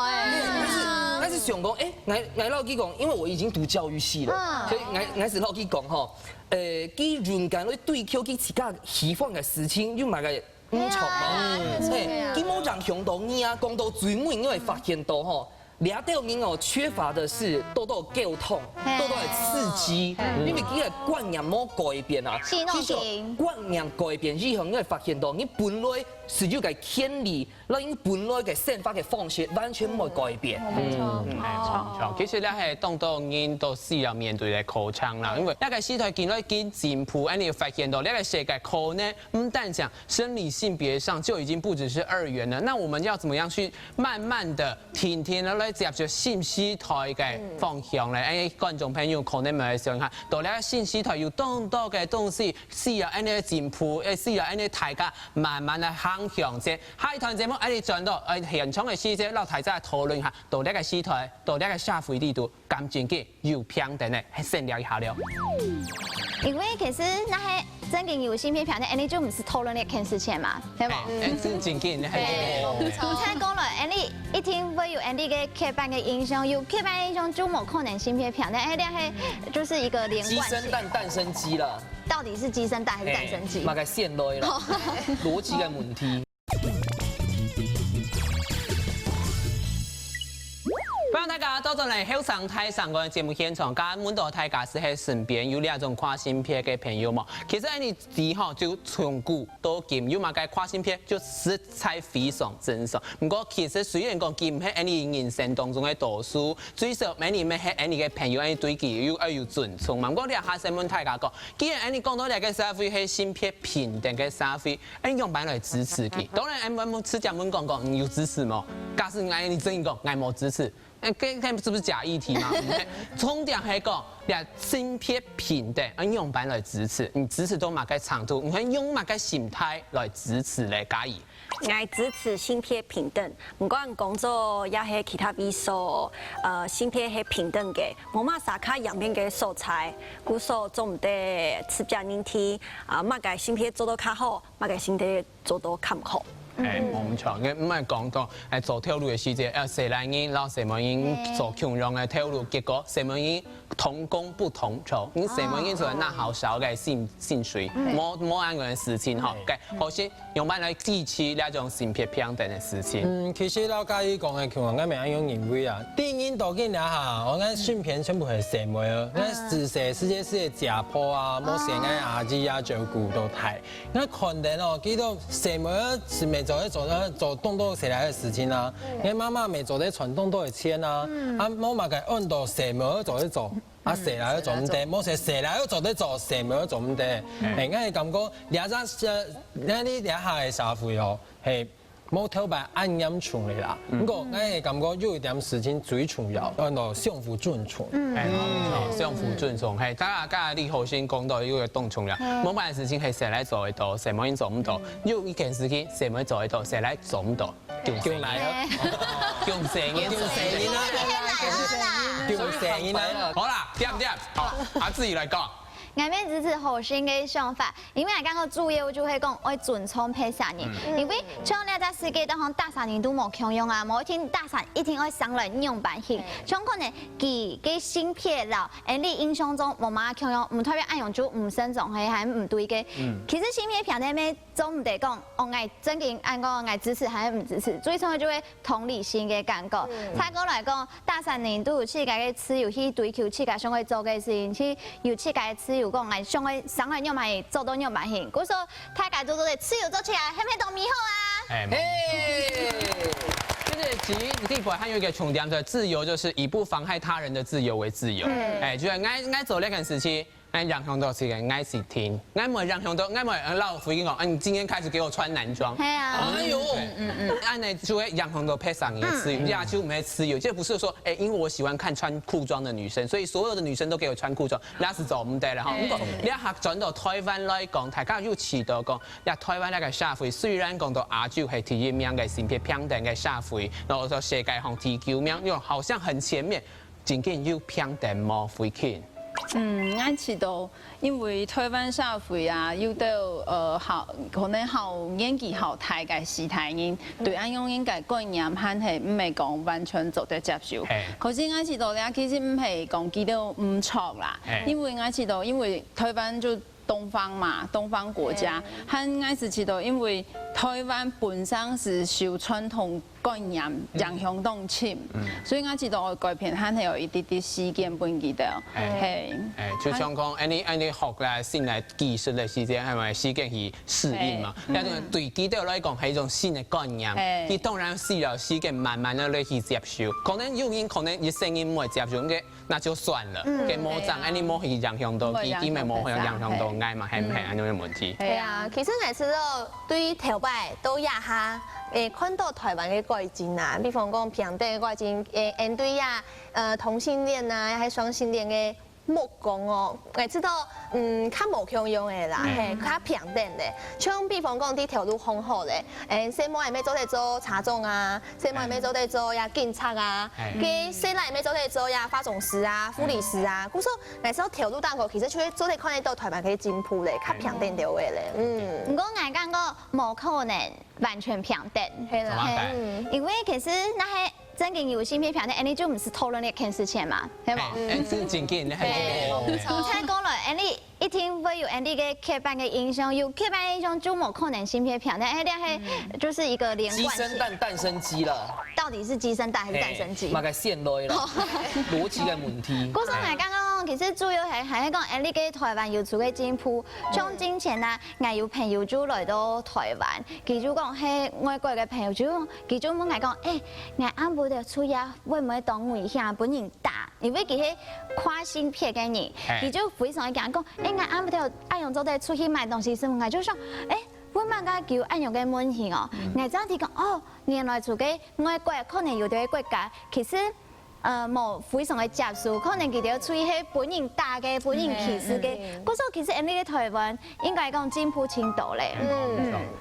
但是想講，誒，𠊎𠊎老實講，因為我已經讀教育系了，所以𠊎𠊎係老實講吼，誒，佢勇敢來對口佢自家喜歡个事情，有麼个毋著嘛？對啊，佢無影響到你啊，講到最尾，你會發現到吼。 這兜人哦，缺乏的是多多溝通，多多的刺激，因為佢个觀念無改變啊。是，其實觀念改變以後，你會發現到你本來所有个權利，那你本來个生活个方式完全無改變。沒錯，沒錯，其實這係當多人都需要面對个課程啦，因為這個時代緊來緊進步，恁樣發現到這個世界可能毋單淨生理性別上就已經不只是二元了，那我們要怎麼樣去慢慢的 天天來接觸新時代个方向咧。誒，觀眾朋友可能會想下，到底新時代有當多个東西需要恁樣進步，誒，需要恁樣大家慢慢來行向前。下一段節目，恁樣轉到誒現場个時節，摎大家討論下，到底个時代，到底个社會裡肚，感情个 有平等个，係先聊一下了。因為其實那些正經有性別平等，恁樣就毋使討論這件事情嘛，對無？誒，正正經，係。你才講了，恁樣一定會有恁樣个刻板个印象，有刻板印象就無可能性別平等，哎，這係就是一個連貫性。雞生蛋，蛋生雞啦。到底是雞生蛋還是蛋生雞？麼个線路啦，邏輯个問題。 歡迎大家倒轉來後生大聲公个節目現場，今晡日問到大家係毋係身邊有這種跨性別个朋友無？其實恁樣知吼，就從古到今，有麼个跨性別就實在非常正常。毋過其實雖然講佢毋係恁樣人生當中个多數，最少恁樣乜係恁樣个朋友，恁樣對佢又愛有尊重嘛。毋過這下先問大家講，既然恁樣講到這個社會係性別平等个社會， 恁樣仰般來支持佢？當然，M M直接問講講，你有支持無？假使𠊎你真个講，𠊎無支持，誒，該該是不是假議題嘛？重點係講，這性別平等，恁樣仰般來支持？你支持到麼个程度？你會用麼个心態來支持咧？嘉怡？ 𠊎支持性別平等，毋管工作也係其他位所，呃，性別係平等个，無麼儕較贏別人个所在，故所做毋得自別認定啊，麼个性別做到較好，麼个性別做到較毋好。誒，無錯，你毋係講到誒做頭路个時節，誒細倈人摎細妹人做共樣个頭路，結果細妹人同工不同酬，你細妹人就拿較少个薪薪水，無無恁樣个事情吼。OK，好，先 仰般來支持這種性別平等个事情。嗯，其實老嘉怡講个，其實𠊎乜恁樣認為啊。第一，到今這下，𠊎身邊全部係細妹啊，𠊎自細時節係家婆啊，無細𠊎阿姨啊照顧到大。𠊎看等哦，佢兜細妹啊，係乜做得做做當多細倈个事情啊，𠊎媽媽乜做得賺當多个錢啊，啊，無麼个恁多細妹啊做得做。 啊，細倈又做毋得，無細細倈又做得做，細妹又做毋得。誒，𠊎感覺這隻社，𠊎這下个社會哦，係無頭擺恁嚴重个啦，毋過𠊎个感覺有一點事情最重要，安到相互尊重。哎，相互尊重。嘿，大家，大家你頭先講到一個當重要，某擺事情係誰來做得到，誰無人做毋到，有一件事情誰無做得到，誰來做毋到，恭喜你，恭喜你，恭喜你啊！恭喜你啊！好啦，點點，好，阿志來講。 𠊎乜支持後生个想法，因為𠊎感覺主要就係講愛尊重別儕人，因為像這隻世界當中逐儕人都無共樣啊，無一定逐儕一定愛生來樣般形，像可能佢个性別摎𠊎俚印象中無麼共樣，毋代表恁樣就毋尊重，係還毋對个。其實性別平等乜做毋得講，哦，𠊎正經恁講，𠊎支持還係毋支持，最重要就係同理心个感覺。再過來講， 逐儕人都有自家个自由去追求自家想愛做个事情，去有自家个自由，講𠊎想愛生來仰般形，做到仰般形。故所大家都做得自由做起來，係毋係當美好啊？哎，嘿，就是其實這一塊還有一個重點，就是自由就是以不妨害他人的自由為自由。哎，就係𠊎，𠊎做這件事情， 𠊎影響到自家，𠊎係定，𠊎毋會影響到，𠊎毋會摎慧君講，啊，你今天開始給我穿男裝。係啊。哎喲，恁呢就會影響到別儕人个自由，這就毋係自由，這不是說，哎，因為我喜歡看穿褲裝的女生，所以所有的女生都給我穿褲裝，那係做毋得了哈。毋過，你還轉到台灣來講，大家有試著講，呀，台灣該個社會雖然講到亞洲係第一名个性別平等个社會，然後說世界上第九名，又好像很前面， 正經有平等無，慧君？嗯，𠊎試著，因為台灣社會啊，有兜呃較可能較年紀較大个時代人，對恁樣應該觀念還係毋係講完全做得接受。可是𠊎試著咧，其實毋係講佢兜毋著啦，因為𠊎試著，因為台灣就 東方嘛，東方國家，還𠊎試著，因為台灣本身係受傳統觀念影響當深，所以𠊎試著愛改變，還係有一滴滴時間分佢兜。係，哎，就像講，恁呢恁呢學來新个技術个時間，還有時間去適應嘛。但係對佢兜來講，係一種新个觀念，佢當然需要時間慢慢个來去接受。可能有人可能一世人毋會接受，該 那就算了，該無正，恁呢無去影響到佢，佢乜無去影響到𠊎嘛，係毋係恁樣个問題？係啊，其實𠊎試著對頭擺到這下，誒，看著台灣个改進啊，比方講平等个改進，誒，𠊎對這，呃，同性戀啊，還有雙性戀个目光哦，𠊎試著，嗯，較無共樣个啦，係，較平等个。像比方講，在頭路項項咧，誒，細妹仔乜做得做車長啊， 細妹乜做得做呀警察啊，該細倈乜做得做呀化妝師啊、護理師啊。故所，𠊎試著頭路當中，其實就會做得看得著台灣个進步咧，較平等个咧。嗯，毋過𠊎感覺無可能完全平等，係啦，係，因為其實若係正經有性別平等，恁呢就毋使討論這件事情嘛，係無？哎，正經，你還再過來，恁呢 一定會有恁呢个刻板个印象，有刻板印象就無可能性別平等，哎，這係就是一個連貫性。雞生蛋，蛋生雞啦。到底是雞生蛋還是蛋生雞？嘛个線路啦，邏輯个問題。故所𠊎剛剛講，其實主要還還係講，哎，這個台灣有出个進步。像之前呢，𠊎有朋友就來到台灣，佢就講，嘿，外國个朋友就，佢就問𠊎講，哎，𠊎暗晡頭出去啊，會毋會當危險，分人打？ 因為佢係跨性別个人，佢就非常个驚講，哎，𠊎暗晡頭恁樣做得出去買東西食，𠊎就想，哎，為麼个佢有恁樣个問題哦？𠊎正知講，哦，原來除个外國，可能有兜國家，其實，呃，無非常个接受，可能佢兜出去係分人打个，分人歧視个。故所其實𠊎等个台灣應該講進步盡多咧。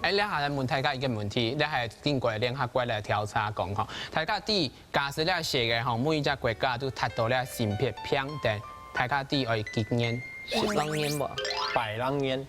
哎，這下來問大家一個問題，這係經過聯合國个調查講吼，大家知 假使這世界吼，每一隻國家都達到這性別平等，大家知愛幾年？十零年吧。百零年，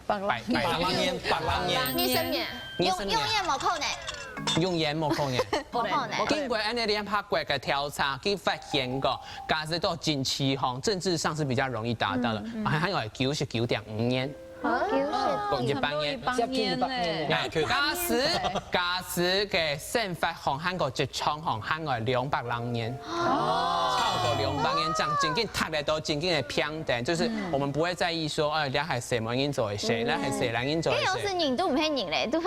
百百零年，百零年。二十年，二十年永永遠無可能，永遠無可能。無可能。經過恁呢聯合國个調查，佢發現過，假使到政治上，政治上是比較容易達到的，還還有九十九點五年。 九十講一百年。一百年咧。哎，假使假使个生活方還過職場方還過兩百零年，超過兩百年，這樣正經達得到正經个平等，就是我們不會在意說，哎，這係細妹人做个事，這係細人人做个事。這有時人都毋係人咧，都係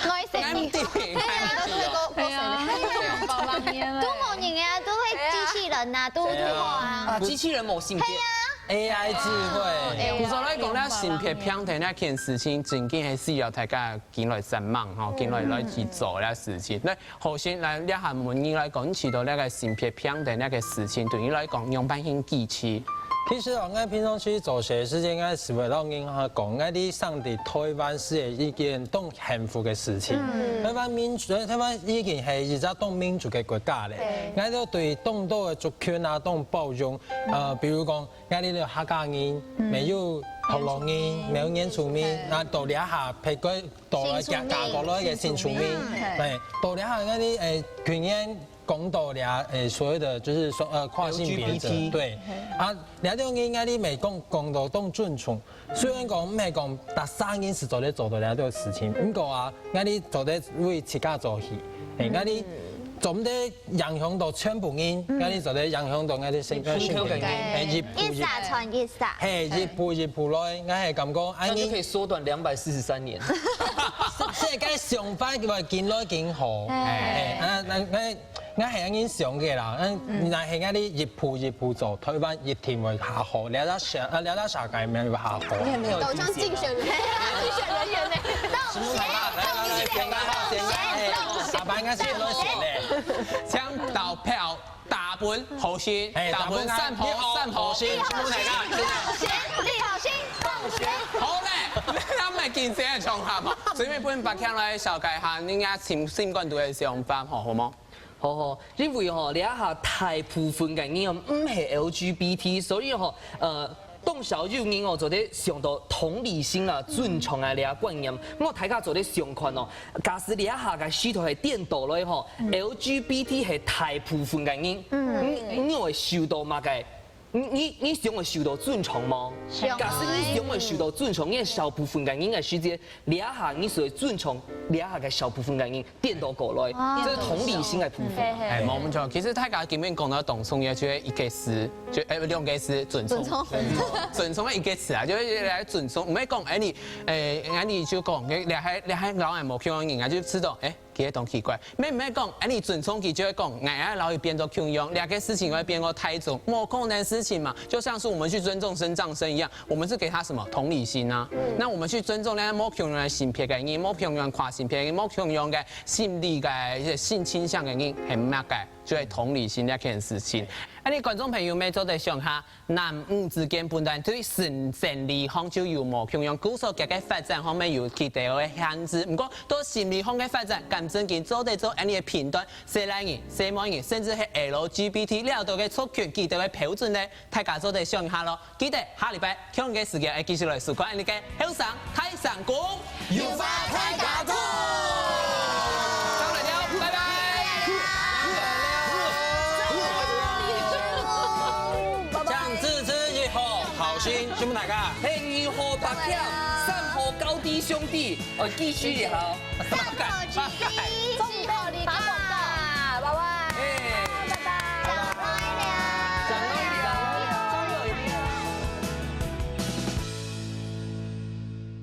外星人。對，對啊，兩百零年咧。都無人啊，都係機器人啊，都都好啊。啊，機器人無性別。A I智慧。故所來講，這性別平等這件事情，正經係需要大家緊來正忙吼，緊來來去做這事情。來，首先來，這下問你來講，你知道這個性別平等這個事情，對你來講，仰般形支持？其實哦，𠊎平常時做事个時間，𠊎係會摎人家講，𠊎在生在台灣係一件當幸福个事情。台灣民主，台灣已經係一隻當民主个國家咧。𠊎都對當多个族群啊，當包容。呃，比如講， 𠊎俚个客家人，乜有學老人，乜有原住民，啊，到這下，譬過到來嫁嫁過來个新住民，係，到這下𠊎俚誒，今年講到這誒，所謂的就是說呃跨性別者，對，啊，這種人𠊎俚乜講講到當尊重，雖然講毋係講逐儕人係做得做到這種事情，毋過啊，𠊎俚做得為自家做起，誒，𠊎俚做毋得 影響到全部人，𠊎俚做得影響到𠊎俚身邊身邊人，誒，一步一，一儕傳一儕，係，一步一步來，𠊎係感覺恁樣，那就可以縮短兩百四十三年。世界想法會緊來緊好，誒，啊，那那那係恁樣想个啦，嗯，那係𠊎俚一步一步做，台灣一定會較好，了解社啊了解社會面會較好。你也沒有，好像競選人，競選人員呢，那我们先，那我们先，那我们先，那我们先，下班应该是很多钱嘞。 請投票打分好心，哎，打分三號，三號，好心，辛苦大家。好心，你好心，好心。好嘞，咱們今天的場合嘛，隨便分別看來紹介下，人家心心肝肚的想法，吼，好無？好好，因為吼，這下大部分个人哦，毋係L G B T，所以吼，呃， 當少有人哦，做得想到同理心啦、尊重啊這觀念。我大家做得想看哦，假使這下个時代係顛倒來吼，LGBT係大部分个人，你你會受到麼个？你你你想會受到尊重無？假使你想會受到尊重，你係少部分个人个時節，這下你所以尊重這下个少部分个人， 顛倒過來，這係同理心个部分。哎，無毋著。其實大家今日講到當重要，就係一個字，就哎兩個字，尊重。尊重。尊重个一個字啊，就係來尊重。毋係講哎你，哎，哎你就講，你你還你還摎𠊎無共樣人啊，就知道哎，其實當奇怪。毋係毋係講哎你尊重佢，就會講哎呀摎佢變做共樣，這個事情會變到太重，無可能事情嘛。就像是我們去尊重身障生一樣， 我們是給他什麼？同理心啊。那我們去尊重那些無共樣个性別个人，無共樣跨性別个人，無共樣个心理个一些性傾向个人，係麼个？就係同理心這件事情。恁呢觀眾朋友乜做得想下，男女之間本來對生生理上就有無共樣，故所佢个發展方面有幾多个限制。毋過到心理上个發展，敢正經做得做恁呢个評斷，細倈人、細妹人，甚至係LGBT這兜个族群，佢兜个標準呢，大家做得想下咯。 記得下禮拜共樣个時間愛繼續來收看𠊎俚个後生大聲公，有話大家講。上來了，拜拜。江志志一號，好心，承蒙大家。係二號白跳，三號高低兄弟，哦，繼續也好。三號之一，四號你